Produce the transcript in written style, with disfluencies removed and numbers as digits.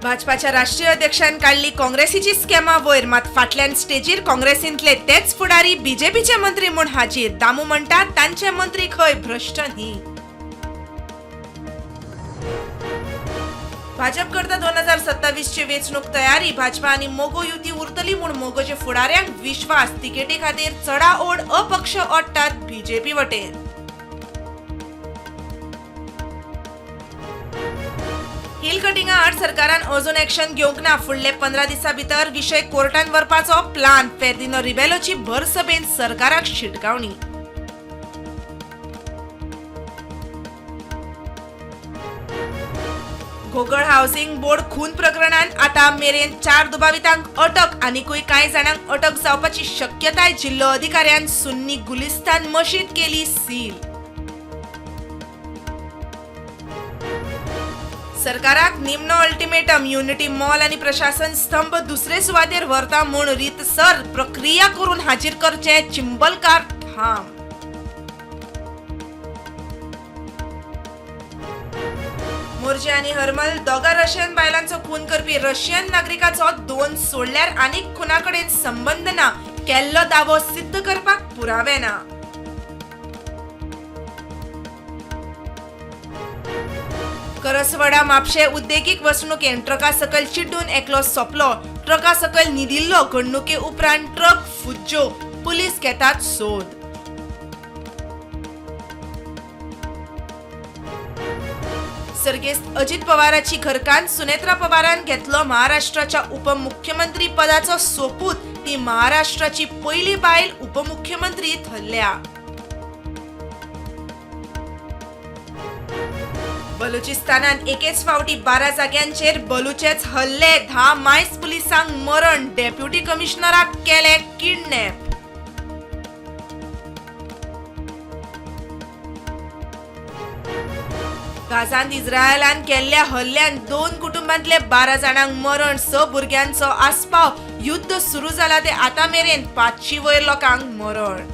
भाजपाच्या राष्ट्रीय अध्यक्षान काडली काँग्रेसीची स्कॅमा वयर, मात फाटल्यान स्टेजीर काँग्रेसींतले तेच फुडारी बीजेपीचे मंत्री म्हूण हाजीर. दामू म्हणटात तांचे मंत्री खंय भ्रश्ट न्ही. भाजप करता 2027ची वेंचणूक तयारी. भाजपा आनी मगो युती उरतली म्हूण मगोचे फुडाऱ्यांक विश्वास. तिकेटी खातीर चडाओड अपक्ष ओडटात बीजेपी वटेन. हिल कटिंगा आड सरकारान अजून एक्शन घेवंक ना. फुडले 15 दिसां भितर विशय कोर्टान व्हरपाचो प्लान. फेर्दिनो रिबेलोची भरसभेन सरकाराक शिटकावणी. घोगळ हावसिंग बोर्ड खून प्रकरणांत आतां मेरेन 4 दुबावितांक अटक. आनीकूय कांय जाणांक अटक जावपाची शक्यताय. जिल्लो अधिकाऱ्यान सुन्नी गुलिस्तान मशीद केली सील. सरकाराक निमणो अल्टिमेटम. युनिटी मॉल आनी प्रशासन स्तंभ दुसरे सुवातेर व्हरता म्हूण रीतसर प्रक्रिया करून हाजीर करचे. चिंबलकार ठाम. मोरजे आनी हरमल दोगा रशियन बायलांचो खून करपी रशियन नागरिकाचो 2 सोडल्यार आनीक खुना कडेन संबंद ना. केल्लो दावो सिद्ध करपाक पुरावे ना. करसवाडा म्हापशें उद्देगीक वसणुकेन ट्रका सकयल चिड्डून एकलो सोंपलो. ट्रका सकयल न्हिदिल्लो. घडणुके उपरांत ट्रक फुज्जो. पुलीस घेतात सोद. सर्गेस्त अजित पवाराची घरकान्न सुनेत्रा पवारान घेतलो महाराष्ट्राच्या उपमुख्यमंत्री पदाचो सोपूत. ती महाराष्ट्राची पयली बायल उपमुख्यमंत्री थरल्या. बलुचिस्तानात एकेच फावटी 12 जाग्यांचेर बलुचेच हल्ले. 10 मायस पुलिसांक मरण. डेप्युटी कमिशनराक केले किडनॅप. गाझांत इस्रायलान केल्ल्या हल्ल्यांत 2 कुटुंबांतले 12 जाणांक मरण. 6 भुरग्यांचो आस्पाव. युद्ध सुरू जाला ते आतां मेरेन 500 वयर लोकांक मरण.